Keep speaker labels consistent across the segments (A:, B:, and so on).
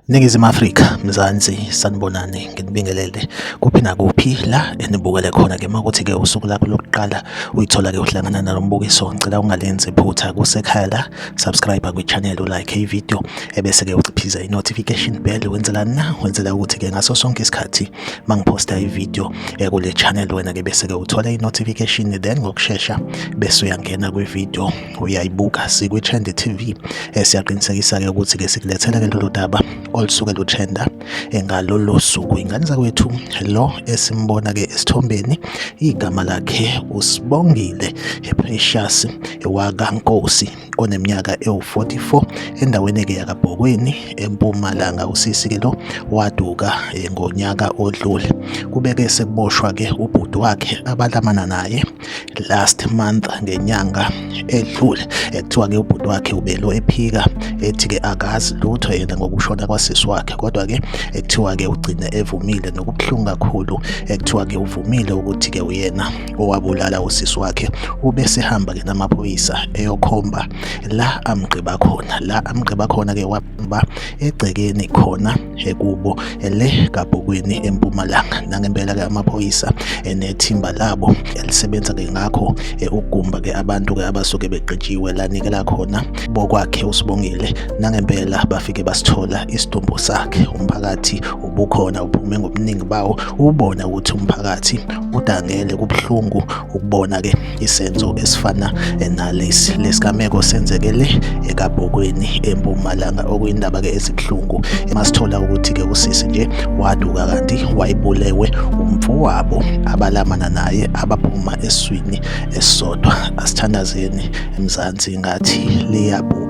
A: Ningizimu Afrika, Mzansi, sanibonani, nginibingelele kuphi nakuphi la enibukele khona-ke. Uma kuthi-ke usuku lakho lokuqala uyithola-ke uhlangana nalo mbukiso, ngicela ungalenzi iphutha, kusekhaya la, subscribe kwi-channel, ulike i-video, ebese-ke uciphiza i-notification bell. Wenzelani na? Wenzela ukuthi-ke ngaso sonke isikhathi mangiphosta i-video kule channel, wena-ke bese-ke uthola i-notification, then ngokushesha bese uyangena kwi-video uyayibuka. Sikwi-Trend TV, siyaqinisekisa-ke ukuthi-ke sikulethela-ke lolu daba olusuke lutrenda ngalolo suku. Ingane zakwethu, lo esimbona-ke esithombeni igama lakhe uSibongile Precious wakaNkosi, oneminyaka ewu-44, endaweni-ke yakaBhokweni eMpumalanga. Usisi-ke lo waduka ngonyaka odlule, kubeke sekuboshwa-ke ubhuti wakhe abalamana naye last month, ngenyanga edlule. Kuthiwa-ke ubhuti wakhe ubelo ephika, ethi-ke akazi lutho yena ngokushona kwasisi wakhe, kodwa-ke kuthiwa-ke ugcine evumile, nokubuhlungu kakhulu, kuthiwa-ke uvumile ukuthi-ke uyena owabulala usisi wakhe. Ubesehamba-ke namaphoyisa eyokhomba la amgqiba khona. La amgqiba khona-ke waba egcekeni khona ekubo le kaBhokweni eMpumalanga. Nangempela-ke amaphoyisa nethimba labo elisebenza-ke ngakho ukugumba-ke abantu-ke abasuke begqitshiwe lanikela khona bokwakhe uSibongile. Nangempela bafike basithola isidumbu sakhe. Umphakathi ubukhona, uphume ngobuningi bawo, ubona ukuthi umphakathi udangele, kubuhlungu ukubona-ke isenzo esifana nalesi. Lesigameko senzeke le ekaBhokweni eMpumalanga, okuyindaba-ke ezibuhlungu masithola ukuthi-ke usisi nje waduka kanti wayebulewe umfowabo abalamana naye, abaphuma esiswini esisodwa. Asithandazeni eMzansi, ngathi liyabhubha.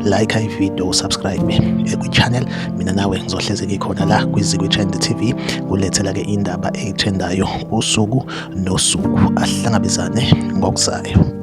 A: Like i-video, subscribe kwi-channel. Mina nawe ngizohleze ngikhona la kwiZikwi Trend TV, kulethela-ke indaba eyitrendayo usuku nosuku. Ahlangabezane ngokuzayo.